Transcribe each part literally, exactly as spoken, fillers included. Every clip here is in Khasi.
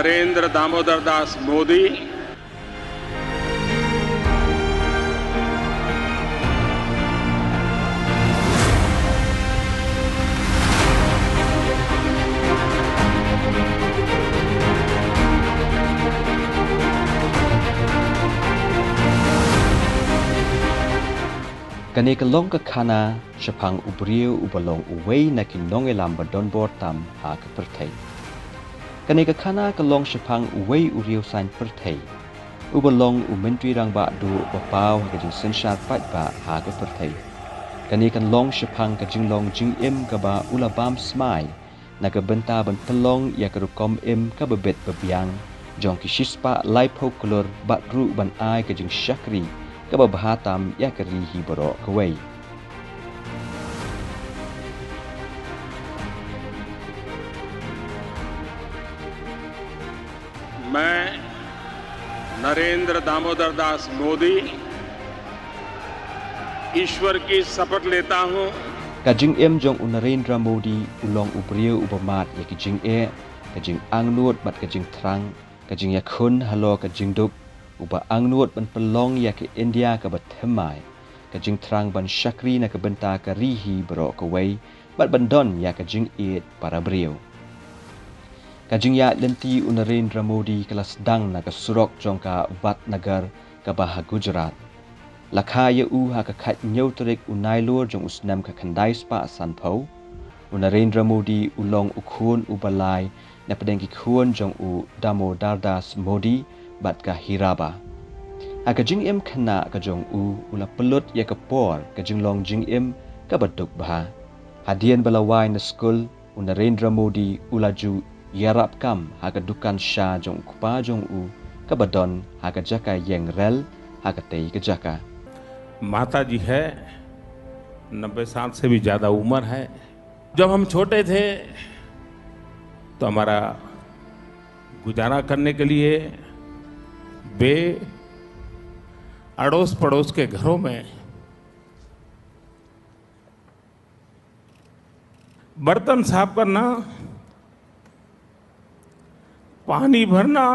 नरेंद्र दामोदर दास मोदी। Kane ka long ka khana shaphang u briew uba long uwei na ki nongïalam ba donbor tam ha ka pyrthei. Kane ka khana ka long shaphang uwei u riewsaiñ pyrthei uba long u Myntri Rangbah Duh ba paw ha ka jingsynshar paidbah ha ka pyrthei. Kane kan long shaphang ka jinglong jingim kaba u la bam smai na ka bynta ban pynlong ïa ka rukom im kaba bit ba biang jong ki shispah laiphew klur bad ruh ban ai ka jingshakri kaba bha tam ïa ka ri hi baroh kawei. मैं नरेंद्र दामोदर दास मोदी ईश्वर की शपथ लेता हूं। Ka jingim jong u Narendra Modi u long u briew uba mad ïa ka jingeh, ka jingangnud bad ka jingthrang, ka jingïakhun halor ka jingduk, uba angnud ban pynlong ïa ka India kaba thymmai, ka jingthrang ban shakri na ka bynta ka ri hi baroh kawei, bad ban don ïa ka jingïeit para briew. Ka jingïaid lynti u Narendra Modi ka la sdang na ka surok jong ka Vadnagar kaba ha Gujarat. La kha ïa u ha ka khathynñiew tarik u Nailur jong u snem ka khyndai spah sanphew. U Narendra Modi u long u khun uba lai na pdeng ki khun jong u Damodar Das Modi bad ka Hiraba. Ha ka jingim khynnah ka jong u, u la pynlut ïa ka por ka jinglong jingim kaba duk bha. Hadien ba la wai na skul, u Narendra Modi u la ju ïarap kam ha ka dukan sha jong u kpa jong u kaba don ha ka jaka ïeng rel ha katei ka jaka. माता जी है, नब्बे साल से भी ज्यादा उम्र है। जब हम छोटे थे तो हमारा गुजारा करने के लिए वे अड़ोस पड़ोस के घरों में बर्तन साफ करना, पानी भरना,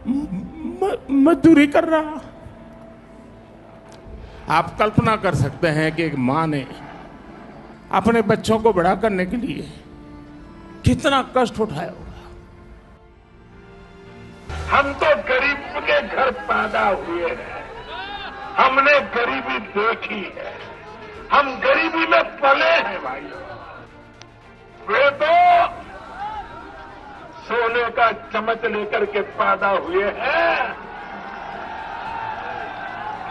म-, मजदूरी करना। आप कल्पना कर सकते हैं कि एक माँ ने अपने बच्चों को बड़ा करने के लिए कितना कष्ट उठाया होगा। हम तो गरीब के घर पैदा हुए हैं, हमने गरीबी देखी है, हम गरीबी में पले हैं भाइयों। वे तो सोने का चम्मच लेकर के पैदा हुए हैं,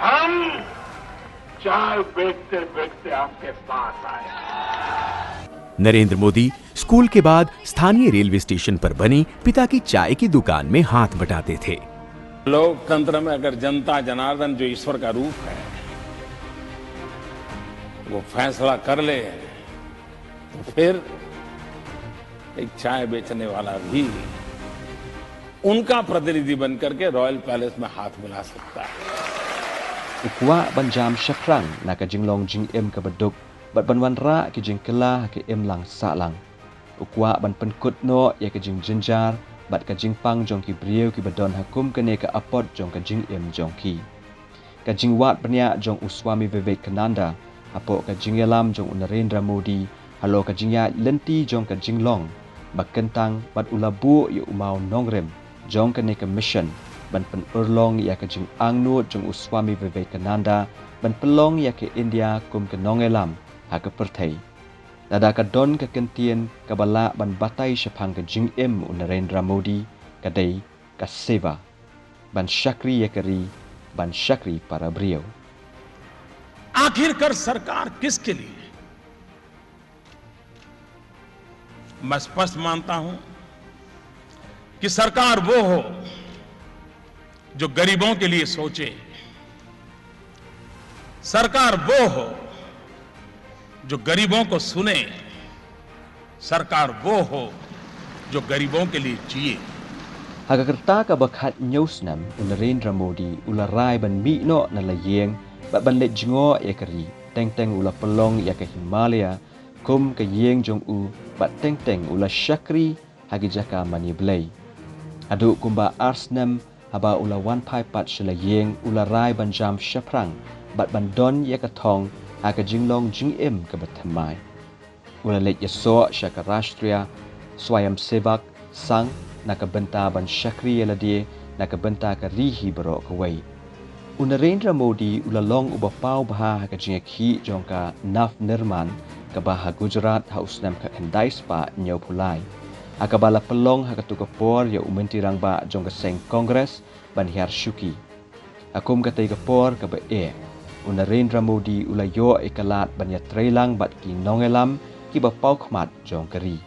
हम चाय बेचते बेचते आपके पास आए। नरेंद्र मोदी स्कूल के बाद स्थानीय रेलवे स्टेशन पर बनी पिता की चाय की दुकान में हाथ बटाते थे। लोकतंत्र में अगर जनता जनार्दन जो ईश्वर का रूप है, वो फैसला कर ले, तो फिर एक चाय बेचने वाला भी उनका प्रतिनिधि बनकर के रॉयल पैलेस में हाथ मिला सकता है। U kwah ban jam shaphrang na ka jinglong jingim kaba duk bad ban wanrah ki jingkylla ha ka imlang sahlang. U kwah ban pynkut noh ïa ka jingjynjar bad ka jingpang jong ki briew kiba don ha kum kane ka apot jong ka jingim jong ki. Ka jingwad bniah jong u Swami Vivekananda hapoh ka jingïalam jong u Narendra Modi halor ka jingïaid lynti jong ka jinglong ba kyntang bad u la buh ïa u mawnongrim jong kane ka mission ban pynurlong ïa ka jingangnud jong u Swami Vivekananda ban pynlong ïa ka India kum ka nongïalam ha ka pyrthei. Lada ka don ka kyntien kaba lah ban batai shaphang ka jingim u Narendra Modi, ka dei ka seva, ban shakri ïa ka ri, ban shakri para briew. आखिरकार सरकार किसके लिए? मैं स्पष्ट मानता हूं कि सरकार वो हो जो गरीबों के लिए सोचे, सरकार वो हो जो गरीबों को सुने, सरकार वो हो जो गरीबों के लिए जिए। Ha ka rta kaba khathynñiew snem, u Narendra Modi u la rai ban mih noh na la ïing bad ban leit jngoh ïa ka ri, teng teng u la pynlong ïa ka Himalaya kum ka ïing jong u, bad teng teng u la shakri ha ki jaka mane blei. Haduh kumba ar snem haba u la wan phai pat sha la ïing, u la rai ban jam shaphrang bad ban don ïa ka thong ha ka jinglong jingim kaba thymmai. U la leit ïasoh sha ka Rashtriya Swayamsevak Sangh na ka bynta ban shakri ïa lade na ka bynta ka ri hi baroh kawei. U Narendra Modi u la long uba paw bha ha ka jingïakhih jong ka Nav Nirman kaba ha Gujarat ha u snem khatkhyndai spah hynñiewphew lai, ha kaba la pynlong ha katto ka por ïa u Myntri Rangbah jong ka seng Congress ban hiar shuki. Ha kum katei ka por kaba eh, u Narendra Modi u la ïoh ïa ka lad ban ïatreilang bad ki nongïalam kiba paw khmat jong ka ri.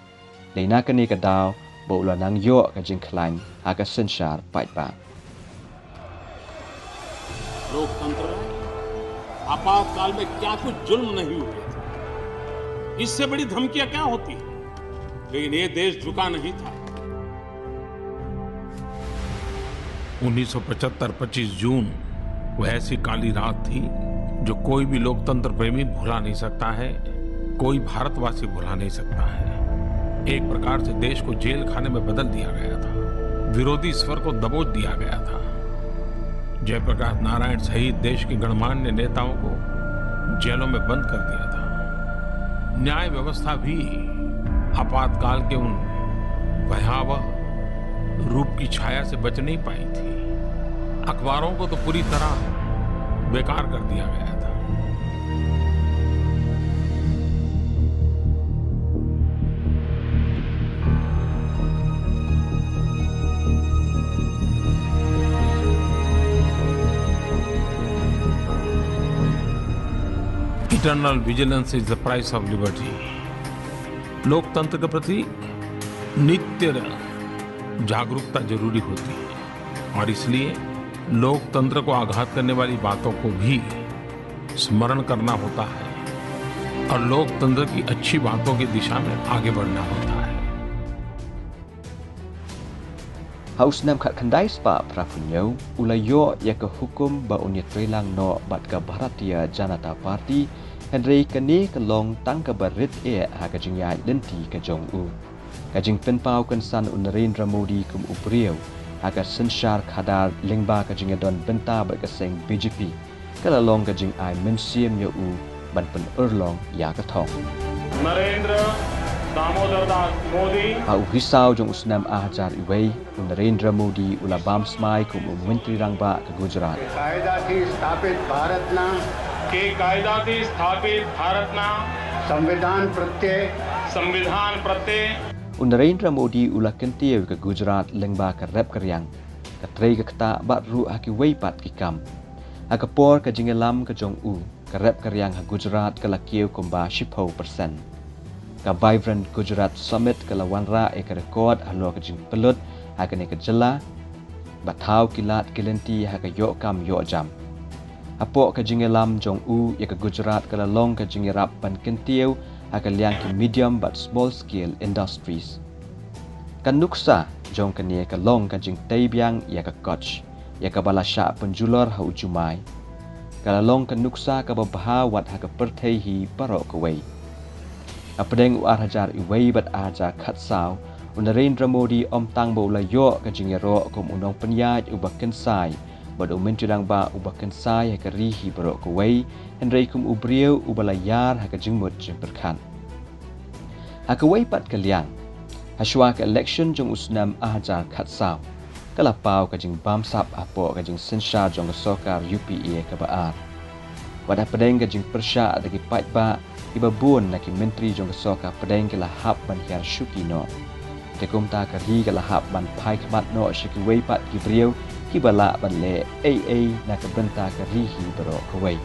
Dei na kane ka daw ba u la nang ïoh ka jingkhlaiñ ha ka synshar paidbah. लोकतंत्र में आपातकाल में क्या कुछ जुल्म नहीं हुए थे? इससे बड़ी धमकियां क्या होती है? लेकिन ये देश झुका नहीं था। उन्नीस सौ पचहत्तर पच्चीस जून वो ऐसी काली रात थी जो कोई भी लोकतंत्र प्रेमी भुला नहीं सकता है, कोई भारतवासी भुला नहीं सकता है। एक प्रकार से देश को जेल खाने में बदल दिया गया था। विरोधी स्वर को दबोच दिया गया था। जयप्रकाश नारायण सहित देश के गणमान्य नेताओं को जेलों में बंद कर दिया था। न्याय व्यवस्था भी आपातकाल के उन भयावह रूप की छाया से बच नहीं पाई थी। अखबारों को तो पूरी तरह बेकार कर दिया गया था। Eternal vigilance is the price of liberty. लोकतंत्र के प्रति नित्य जागरूकता जरूरी होती है और इसलिए लोकतंत्र को आघात करने वाली बातों को भी स्मरण करना होता है और लोकतंत्र की अच्छी बातों की दिशा में आगे बढ़ना होता है। Ha u snem khatkhyndai spah phraphew hynñiew u la ïoh ïa ka hukum ba un ïatreilang noh bad ka Bharatiya Janata Party, hynrei kane ka long tang kaba rit eh ha ka jingïaid lynti ka jong u. Ka jingpynpaw kynsan u Narendra Modi kum u briew ha ka synshar khadar lyngba ka jingïadon bynta bad ka seng B J P ka la long ka jingai mynsiem ïa u ban pynurlong ïa ka thong. नरेंद्र दामोदर दास मोदी। Ha u Risaw jong u snem ar hajar wei, u Narendra Modi u la bam smai kum u Myntri Rangbah ka Gujarat. कायदाथी स्थापित भारतना के कायदाथी स्थापित भारतना संविधान प्रत्यय संविधान प्रत्यय U Narendra Modi u la kyntiew ka Gujarat lyngba ka rep ka riang, ka trei ka ktah bad ruh ha kiwei pat ki kam. Ha ka por ka jingïalam ka jong u, ka rep ka riang ha Gujarat ka la kiew kumba shiphew percent. Ka Vibrant Gujarat Summit ka la wanrah ïa ka record halor ka jingpynlut ha kane ka jylla, bad thaw ki lad ki lynti ha ka ïoh kam ïoh jam. Hapoh ka jingïalam jong u ïa ka Gujarat ka la long ka jingïarap ban kyntiew ha ka liang ki medium bad small scale industries. Ka nuksa jong kane ka long ka jingtei biang ïa ka Kutch, ïa kaba la shah pynjulor ha u Jumai. Ka la long ka nuksa kaba bha wat ha ka pyrthei hi baroh kawei. Hapdeng u ar hajar wei bad ar hajar khatsaw, u Narendra Modi ym tang ba u la ïoh ka jingïaroh kum u nongpynïaid uba kynsai bad u Myntri Rangbah uba kynsai ha ka ri hi baroh kawei, hynrei kum u briew uba la ïar ha ka jingmut jingpyrkhat. Ha kawei pat ka liang, hashwa ka election jong u snem ar hajar khatsaw, ka la paw ka jingbamsap hapoh ka jingsynshar jong ka sorkar U P A kaba ar. Wat hapdeng ka jingpyrshah da ki paidbah, kiba bun na ki myntri jong ka sorkar pdeng ki la hap ban hiar shuki noh. Te kumta ka ri ka la hap ban phai khmat noh sha kiwei pat ki briew kiba lah ban leh ei ei na ka bynta ka ri hi baroh kawei.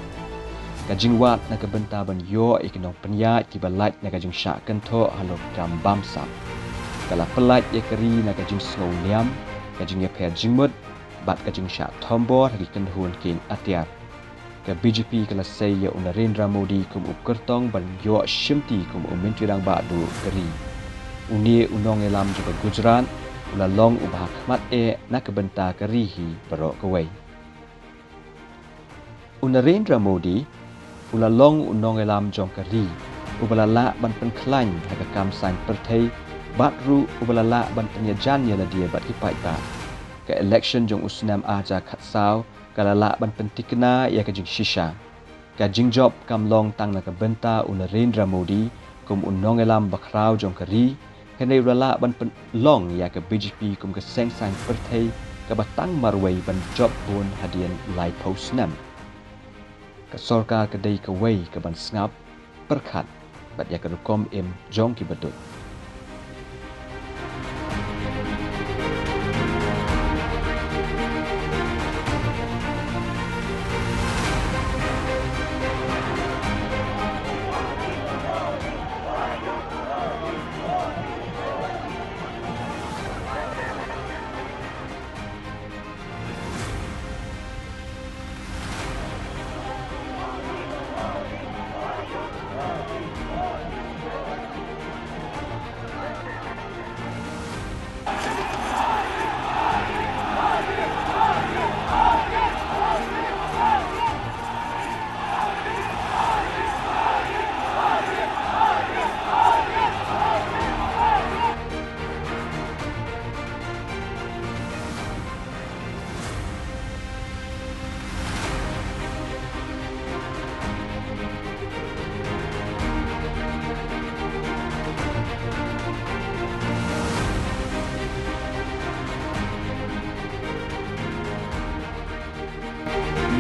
Ka jingwad na ka bynta ban ïoh ïa ki nongpynïaid kiba lait na ka jingshah kynthoh halor ki kam bamsap, ka la pyllait ïa ka ri na ka jingsngew niam, ka jingïapher jingmut, bad ka jingshah thombor ha ki kynhun kieng atiar. Ka B J P ka la sei ïa u Narendra Modi kum u kyrtong ban ïoh shimti kum u Myntri Rangbah duh ka ri. Une u nongïalam jong ka Gujarat u la long uba ha khmat eh na ka bynta ka ri hi baroh kawei. U Narendra Modi u la long u nongïalam jong ka ri uba la lah ban pynkhlaiñ ha ka kam saiñ pyrthei bad ruh uba la lah ban pynïajan ïa lade bad ki paidbah. Ka election jong u snem ar hajar khatsaw ka la lah ban pyntikna ïa ka jingshisha. Ka jingjop kam long tang na ka bynta u Narendra Modi kum u nongïalam bakhraw jong ka ri, hynrei u la lah ban pynlong ïa ka B J P kum ka seng saiñ pyrthei kaba tang marwei ban jop bun hadien laiphew snem. Ka sorkar ka dei kawei kaban sngap, pyrkhat bad ïa ka rukom im jong ki badut.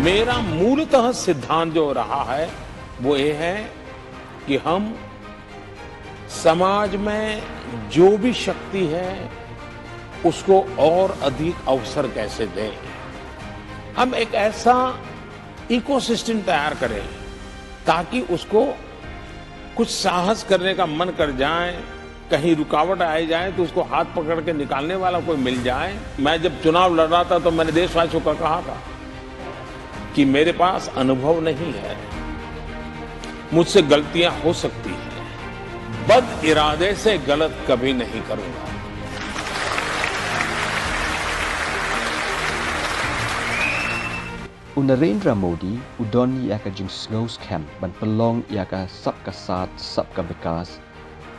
मेरा मूलतः सिद्धांत जो रहा है, वो ये है कि हम समाज में जो भी शक्ति है, उसको और अधिक अवसर कैसे दें। हम एक ऐसा इकोसिस्टम तैयार करें, ताकि उसको कुछ साहस करने का मन कर जाए, कहीं रुकावट आ जाए, तो उसको हाथ पकड़ के निकालने वाला कोई मिल जाए। मैं जब चुनाव लड़ रहा था, तो मैंने देशवासियों को कहा था कि मेरे पास अनुभव नहीं है, मुझसे गलतियां हो सकती हैं, बद इरादे से गलत कभी नहीं करूंगा। U Narendra Modi u don ïa ka jingsngew skhem ban pynlong ïa ka Sabka Saath, Sabka Vikas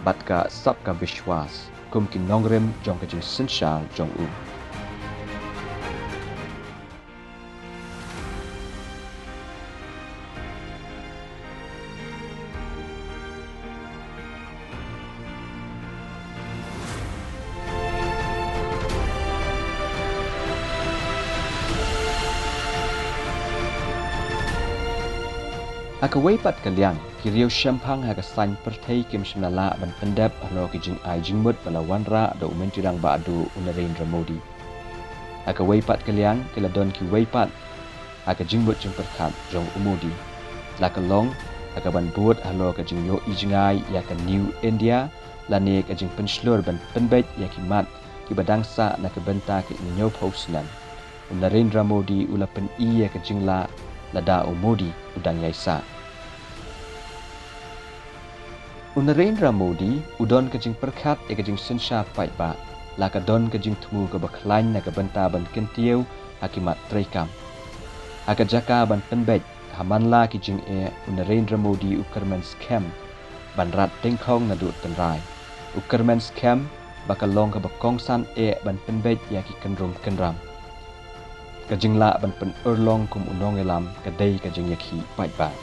bad ka Sabka Vishwas kum ki nongrim jong ka jingsynshar jong u. Ha kawei pat ka liang, ki riewshemphang ha ka saiñ pyrthei kim shym la lah ban pyndep halor ki jingai jingmut ba la wanrah da u Myntri Rangbah Duh u Narendra Modi. Ha kawei pat ka liang, ki la don kiwei pat ha ka jingmut jingpyrkhat jong u Modi, la ka long ha kaban bud halor ka jingïohi jngai ïa ka New India lane ka jingpynshlur ban pynbeit ïa ki mat kiba dang sah na ka bynta ka hynñiewphew snem. U Narendra Modi u la pyni ïa ka jinglah lada u Modi u dang ïai sah. U Narendra Modi u don ka jingpyrkhat ïa ka jingsynshar paidbah, la ka don ka jingthmu kaba khlaiñ na ka bynta ban kyntiew ha ki mat treikam. Ha ka jaka ban pynbeit ha man la ki jingeh, u Narendra Modi u kyrmen skhem ban rat tyngkhong naduh tynrai. U kyrmen skhem ba ka long kaba kongsan eh ban pynbeit ïa ki kynrum kynram. Ka jinglah ban pynurlong kum u nongïalam ka dei ka jingïakhih paidbah.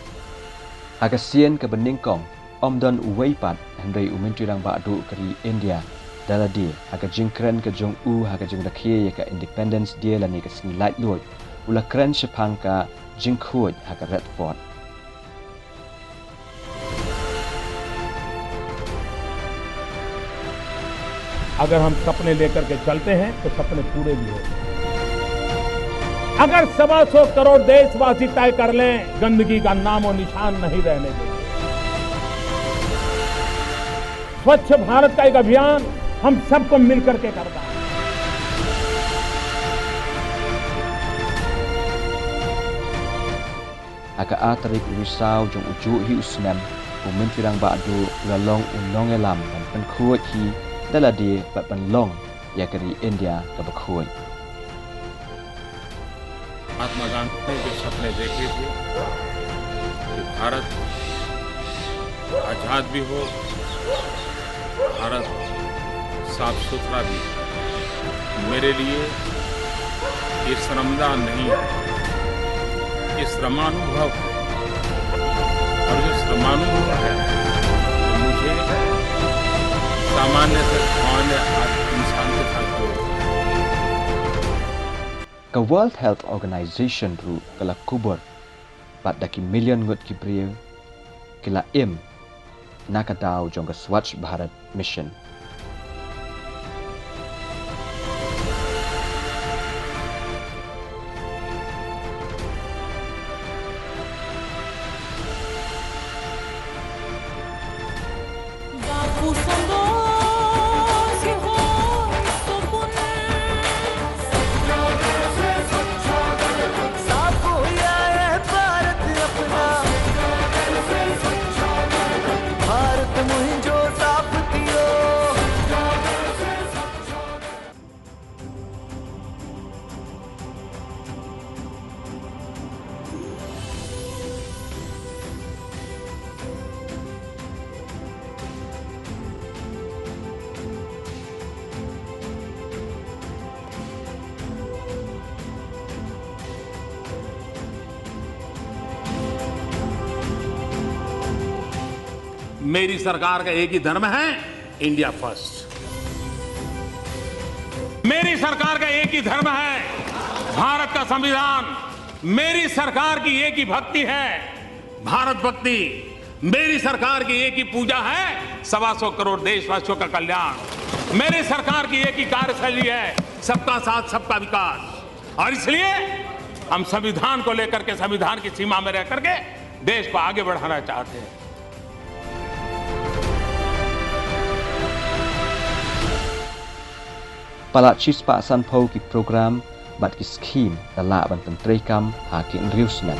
Ha ka sien kaba nyngkong, ym don uwei pat hynrei u Myntri Rangbah Duh ka ri India da lade, ha ka jingkren ka jong u ha ka jingrakhe ïa ka Independence Day lane ka sngi laitluid, u la kren shaphang ka jingkhuid ha ka Red Fort. अगर हम सपने लेकर के चलते हैं तो सपने पूरे भी होते हैं। अगर सवा सौ करोड़ देशवासी तय कर लें, गंदगी का नामो निशान नहीं रहने देंगे। स्वच्छ भारत का एक अभियान हम सबको मिलकर के करना है। Ha ka ar tarik u Risaw jong u juh hi u snem, u Myntri Rangbah Duh u la long u nongïalam ban pynkhuid hi da lade bad ban long ïa ka ri India kaba khuid. महात्मा गांधी ने जो सपने देखे थे कि भारत आजाद भी हो, भारत साफ सुथरा भी हो, मेरे लिए ये श्रमदान नहीं है, ये श्रमानुभव है। और जो श्रमानुभव है, वो मुझे सामान्य से सामान्य आज इंसान के साथ जोड़ता है। Ka World Health Organization ruh ka la kubur bad da ki million ngut ki briew ki la im na ka daw jong ka Swachh Bharat Mission. मेरी सरकार का एक ही धर्म है, इंडिया फर्स्ट। मेरी सरकार का एक ही धर्म है, भारत का संविधान। मेरी सरकार की एक ही भक्ति है, भारत भक्ति। मेरी सरकार की एक ही पूजा है, सवा सौ करोड़ देशवासियों का कल्याण। मेरी सरकार की एक ही कार्यशैली है, सबका साथ, सबका विकास। और इसलिए हम संविधान को लेकर के, संविधान की सीमा में रह करके देश को आगे बढ़ाना चाहते हैं। Palat shispah sanphew ki program bad ki skhim la lah ban pyntreikam ha ki hynriew snem.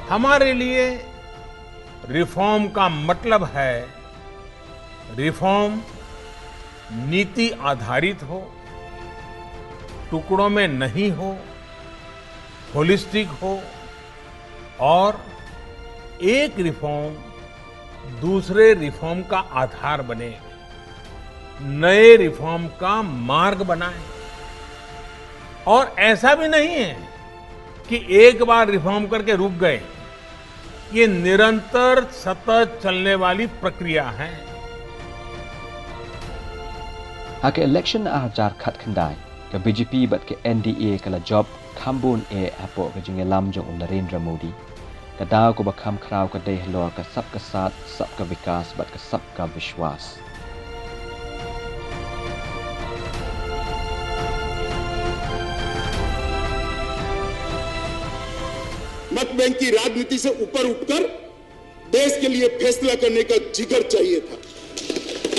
हमारे लिए रिफॉर्म का मतलब है, रिफॉर्म नीति आधारित हो, टुकड़ों में नहीं हो, होलिस्टिक हो और एक रिफॉर्म दूसरे रिफॉर्म का आधार बने, नए रिफॉर्म का मार्ग बनाए। और ऐसा भी नहीं है कि एक बार रिफॉर्म करके रुक गए, ये निरंतर सतत चलने वाली प्रक्रिया है। Ha ka election ar hajar khatkhyndai, ka B J P bad ka N D A ka la jop kham bun eh hapoh ka jingïalam jong u Narendra Modi. Ka daw kaba kham khraw ka dei halor ka Sabka Saath, Sabka Vikas bad ka Sabka Vishwas. मत बैंक की राजनीति से ऊपर उठकर देश के लिए फैसला करने का जिगर चाहिए था,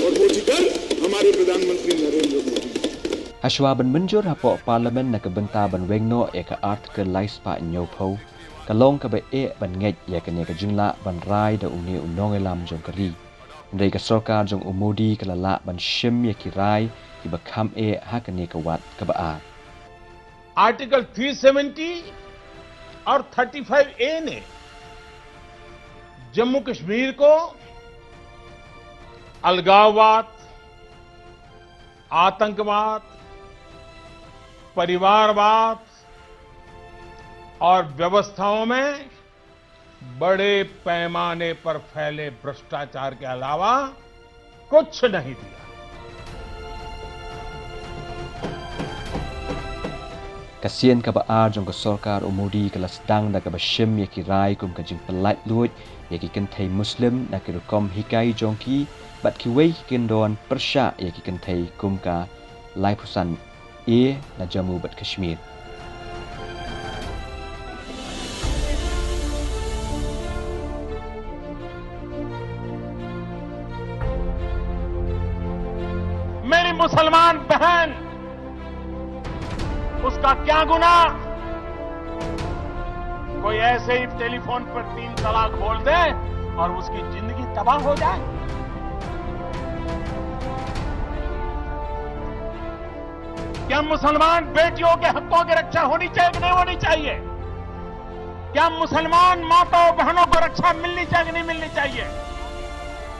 और वो जिगर हमारे प्रधानमंत्री नरेंद्र मोदी ने। Hashwa ban mynjur hapoh Parliament na ka bynta ban weng noh ïa ka Article lai spah hynñiewphew, ka long kaba eh ban ngeit ïa kane ka jinglah ban rai da une u nongïalam jong ka ri. Hynrei ka sorkar jong u Modi ka la lah ban shim ïa ki rai kiba kham eh ha kane ka wat kaba ar. आर्टिकल थ्री सेवेंटी और थर्टी फ़ाइव ए ने जम्मू कश्मीर को अलगाववाद, आतंकवाद, परिवारवाद और व्यवस्थाओं में बड़े पैमाने पर फैले भ्रष्टाचार के अलावा कुछ नहीं दिया। Ka sien kaba ar jong ka sorkar u Modi ka la sdang da kaba shim ïa ki rai kum ka jingpyllait luid ïa ki kynthei Muslim na ki rukom hikai jong ki bad kiwei ki kyndon pyrshah ïa ki kynthei kum ka laiphew san A na Jammu bad Kashmir. मेरी मुसलमान बहन, उसका क्या गुनाह? कोई ऐसे ही टेलीफोन पर तीन तलाक बोल दे और उसकी जिंदगी तबाह हो जाए। क्या मुसलमान बेटियों के हकों की रक्षा होनी चाहिए कि नहीं होनी चाहिए? क्या मुसलमान माताओं बहनों को रक्षा मिलनी चाहिए कि नहीं मिलनी चाहिए?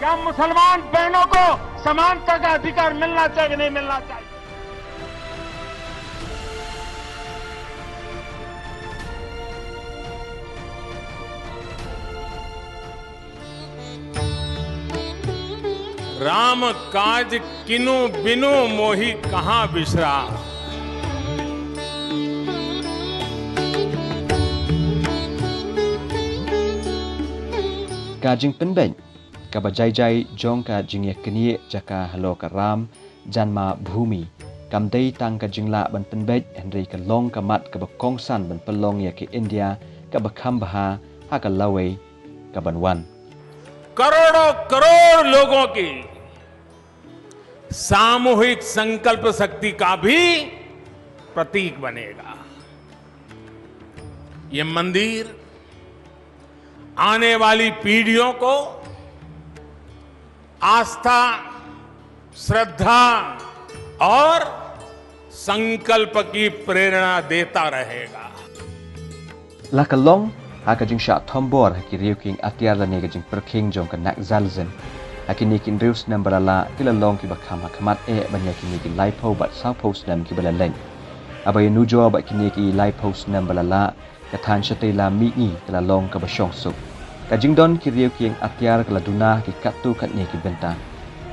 क्या मुसलमान बहनों को समानता का अधिकार मिलना चाहिए कि नहीं मिलना चाहिए? राम काज किनु बिनु मोहि कहाँ बिसरा। Ka jingpynbeit kaba jai jai jong ka jingïaknieh jaka halor ka Ram Janmabhoomi kam dei tang ka jinglah ban pynbeit, hynrei ka long ka mat kaba kongsan ban pynlong ïa ka India kaba kham bha ha ka lawei kaban wan. करोड़ों करोड़ लोगों की सामूहिक संकल्प शक्ति का भी प्रतीक बनेगा। ये मंदिर आने वाली पीढ़ियों को आस्था, श्रद्धा और संकल्प की प्रेरणा देता रहेगा। La ka long ha ka jingshah thombor ha ki riew kieng atiar lane ka jingpyrkhing jong ka Naxalism. Ha kine ki hynriew snem ba la lah ki la long kiba kham ha khmat eh ban ïa kine ki laiphew bad sawphew snem kiba la leit. Haba ïanujor bad kine ki laiphew snem ba la lah, ka thaiñ shatei la mihngi ka la long kaba shong suk. Ka jingdon ki riew kieng atiar ka la duna ha ki katto katne ki bynta.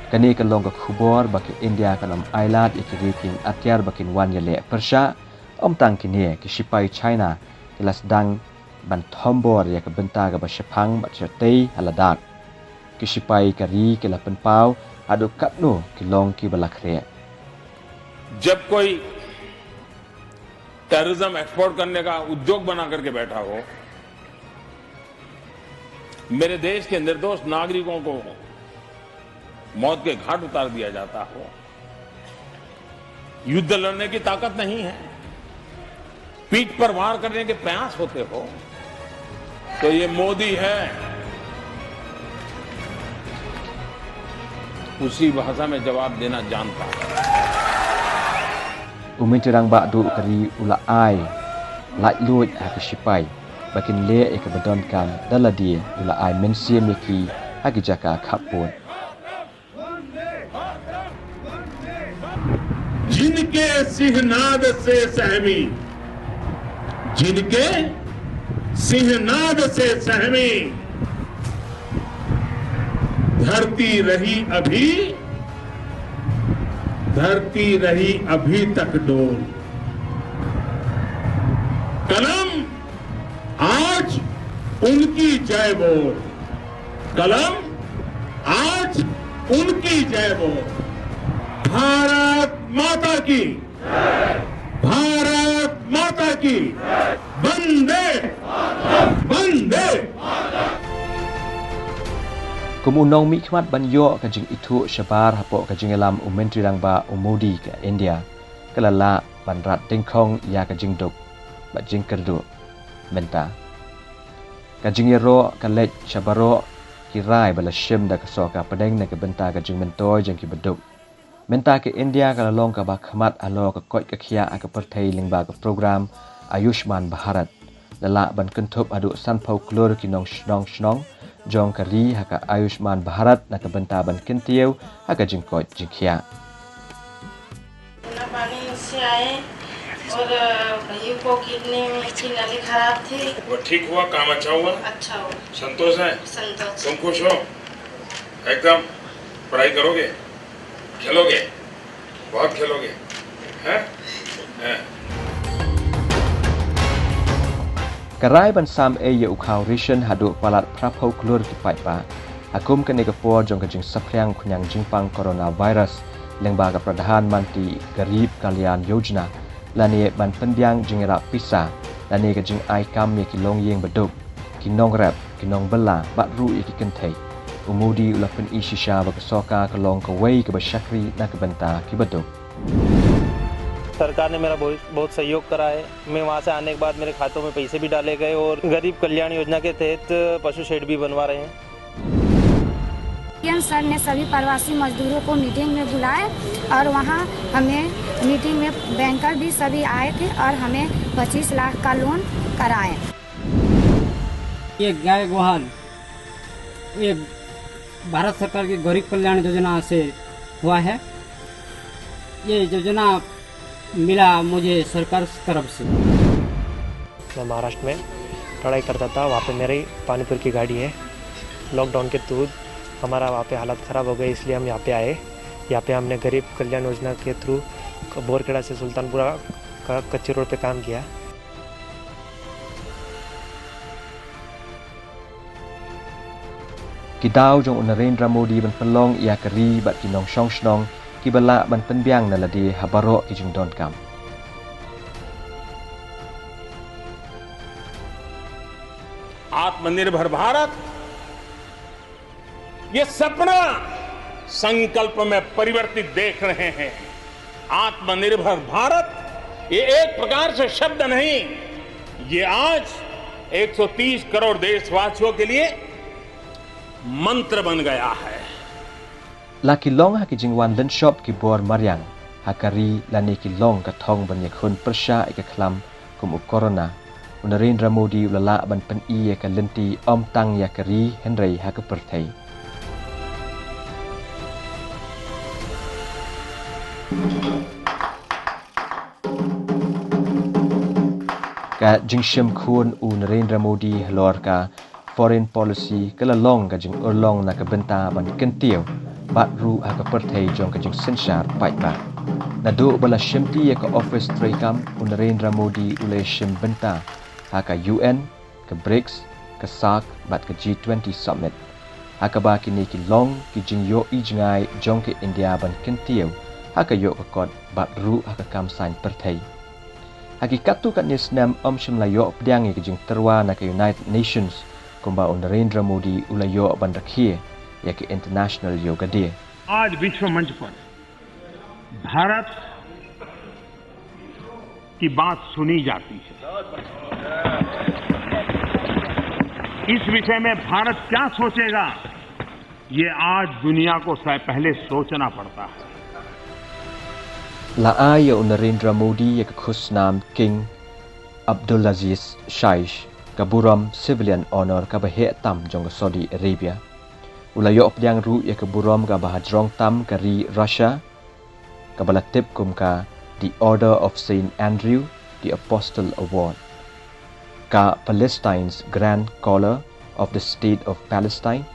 Kane ka long ka khubor ba ka India kan ym ailad ïa ki riew kieng atiar ba kin wan ïaleh pyrshah. Ym tang kine, ki shipai China ki la sdang ban thombor ïa ka bynta kaba shaphang bad shatei ha Ladakh. Ki shipai ka ri ki la pynpaw haduh katno ki long kiba la khreh. जब कोई टेररिज्म एक्सपोर्ट करने का उद्योग बना करके बैठा हो, मेरे देश के निर्दोष नागरिकों को मौत के घाट उतार दिया जाता हो, युद्ध लड़ने की ताकत नहीं है, पीठ पर वार करने के प्रयास होते हो, तो ये मोदी है, उसी भाषा में जवाब देना जानता है। U Myntri Rangbah Duh ka ri u la ai laitluid ha ki shipai ba kin leh ïa kaba donkam, da lade u la ai mynsiem ïa ki ha ki jaka khappud. जिनके सिंहनाद से सहमी, जिनके सिंहनाद से सहमी, धरती रही अभी, धरती रही अभी तक डोल। कलम आज उनकी जय बोल, कलम आज उनकी जय बोल। भारत माता की, भारत माता की, वंदे, वंदे। Kum u nongmihkhmat ban ïoh ka jingithuh shabar hapoh ka jingïalam u Myntri Rangbah u Modi ka India, ka la lah ban rat dyngkhong ïa ka jingduk bad jingkyrduh. Mynta ka jingïaroh ka leit sha baroh ki rai ba la shim da ka sorkar pdeng na ka bynta ka jingmyntoi jong ki baduk. Mynta ka India ka la long kaba khmat halor ka koit ka khiah ha ka pyrthei lyngba ka program Ayushman Bharat. La lah ban kynthup haduh sanphew klur ki nongshnong shnong jong ka ri ha ka Ayushman Bharat na ka bynta ban kyntiew ha ka jingkoit jingkhiah. ना पानी से आए और भाइयों को किडनी में की नली खराब थी। वो ठीक हुआ, काम अच्छा हुआ? अच्छा हुआ। संतोष है? संतोष। तुम खुश हो? एकदम। पढ़ाई करोगे? खेलोगे? बहुत खेलोगे? हैं? हैं? Ka rai ban sam ei ïa u khaw ration haduh palat phraphew klur ki paidbah ha kum kane ka por jong ka jingsaphriang khñiang jingpang coronavirus lyngba ka Pradhan Mantri Garib Kalyan Yojana, lane ban pynbiang jingïarap pisa, lane ka jingai kam ïa ki longïing baduk, ki nongrep, ki nongbylla bad ruh ïa ki kynthei. U Modi u la pyni shisha ba ka sorkar ka long kawei kaba shakri na ka bynta ki baduk. सरकार ने मेरा बहुत, बहुत सहयोग करा है। मैं वहाँ से आने के बाद मेरे खातों में पैसे भी डाले गए और गरीब कल्याण योजना के तहत पशु शेड भी बनवा रहे हैं। सीएम सर ने सभी प्रवासी मजदूरों को मीटिंग में बुलाए और वहाँ हमें मीटिंग में बैंकर भी सभी आए थे और हमें पच्चीस लाख का लोन कराए। ये गाय गोहाल ये भारत सरकार की गरीब कल्याण योजना से हुआ है। ये योजना मिला मुझे सरकार की तरफ से। मैं महाराष्ट्र में पढ़ाई करता था, वहाँ पे मेरी पानीपुरी की गाड़ी है। लॉकडाउन के दौरान हमारा वहाँ पे हालत ख़राब हो गई, इसलिए हम यहाँ पे आए। यहाँ पे हमने गरीब कल्याण योजना के थ्रू बोरखेड़ा से सुल्तानपुरा का कच्ची रोड पे काम किया। Ki daw jong u Narendra Modi ban pynlong ïa ka ri bad ki nongshong shnong kiba lah ban pynbiang na lade ha baroh ki jingdonkam. आत्मनिर्भर भारत, ये सपना संकल्प में परिवर्तित देख रहे हैं। आत्मनिर्भर भारत ये एक प्रकार से शब्द नहीं, ये आज एक सौ तीस करोड़ देशवासियों के लिए मंत्र बन गया है। La ki long ha ki jingwan lynshop ki bor mariang ha ka ri lane ki long ka thong ban ïakhun pyrshah ïa ka khlam kum u corona, u Narendra Modi u la lah ban pyni ïa ka lynti ym tang ïa ka ri hynrei ha ka pyrthei. Ka jingshim khun u Narendra Modi halor ka foreign policy ka la long ka jingurlong na ka bynta ban kyntiew bad ruh ha ka pyrthei jong ka jingsynshar paidbah. Naduh ba la shimti ïa ka office treikam, u Narendra Modi u la shim bynta ha ka U N, ka brics, ka SAARC bad ka G twenty Summit, ha kaba kine ki long ki jingïohi jngai jong ka India ban kyntiew ha ka ïoh ka kot bad ruh ha ka kam saiñ pyrthei. Ha ki katto katne snem ym shym la ïoh pdiang ïa ka jingtyrwa na ka United Nations kumba u Narendra Modi u la ïoh ban rakhe ïa ka International Yoga Day. आज विश्व मंच पर भारत की बात सुनी जाती है। इस विषय में भारत क्या सोचेगा, ये आज दुनिया को शायद पहले सोचना पड़ता है। La ai ïa u Narendra Modi ïa ka khusnam King Abdulaziz Shaish ka burom Civilian Honor kaba heh tam jong ka Saudi Arabia. U la ïoh pdiang ruh ïa ka burom kaba hajrong tam ka ri Russia, kaba la tip kum ka The Order of Saint Andrew the Apostle Award, ka Palestine's Grand Collar of the State of Palestine,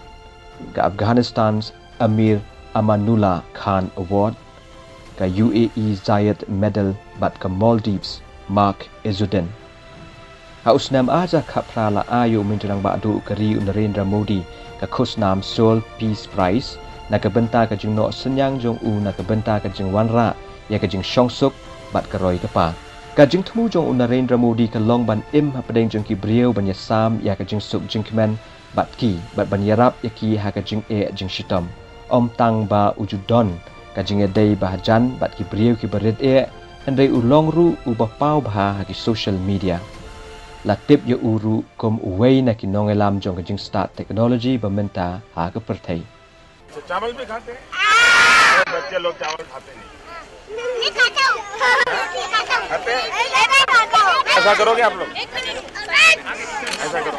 ka Afghanistan's Amir Amanullah Khan Award, ka U A E Zayed Medal bad ka Maldives Mark Izzuddin. Ha u snem ar hajar khatphra la ai ïa u Myntri Rangbah Duh ka ri u Narendra Modi ka khusnam Seoul Peace Prize na ka bynta ka jingnoh synñiang jong u na ka bynta ka jingwanrah ïa ka jingshongsuk bad ka roi ka par. Ka jingthmu jong u Narendra Modi ka long ban im hapdeng jong ki briew ban ïasam ïa ka jingsuk jingkmen bad ki bad ban ïarap ïa ki ha ka jingeh jingshitom. Ym tang ba u ju don ka jingïadei ba hajan bad ki briew kiba rit eh, hynrei u long ruh uba paw bha ha ki social media. La tip ïa u ruh kum uwei na ki nongïalam jong ka jingstad technology ba mynta ha ka pyrthei. चावल भी खाते हैं, बच्चे लोग चावल खाते नहीं। खाते हैं? ऐसा करोगे आप लोग? ऐसा करो।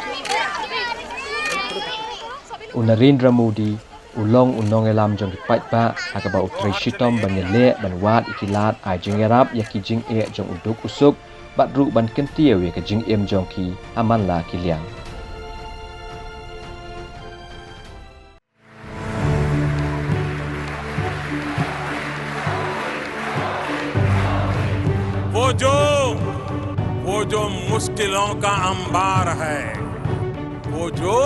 U Narendra Modi u long u nongïalam jong ki paidbah ha kaba u trei shitom ban ïaleh ban wad ïa ki lad ai jingïarap ïa ki jingeh jong u duk u suk bad ruh ban kyntiew ïa ka jingim jong ki ha man la ki liang. वो जो वो जो मुश्किलों का अंबार है, वो जो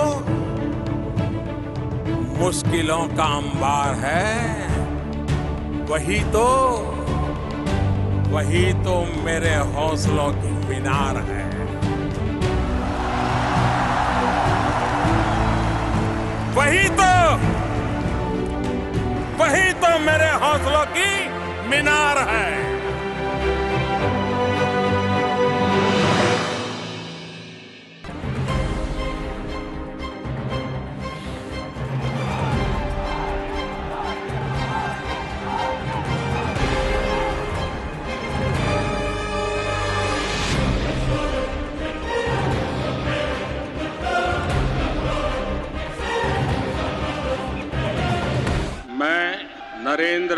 मुश्किलों का अंबार है, वही तो वही तो मेरे हौसलों की मीनार है। वही तो वही तो मेरे हौसलों की मीनार है।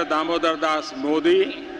Damodar Das Modi.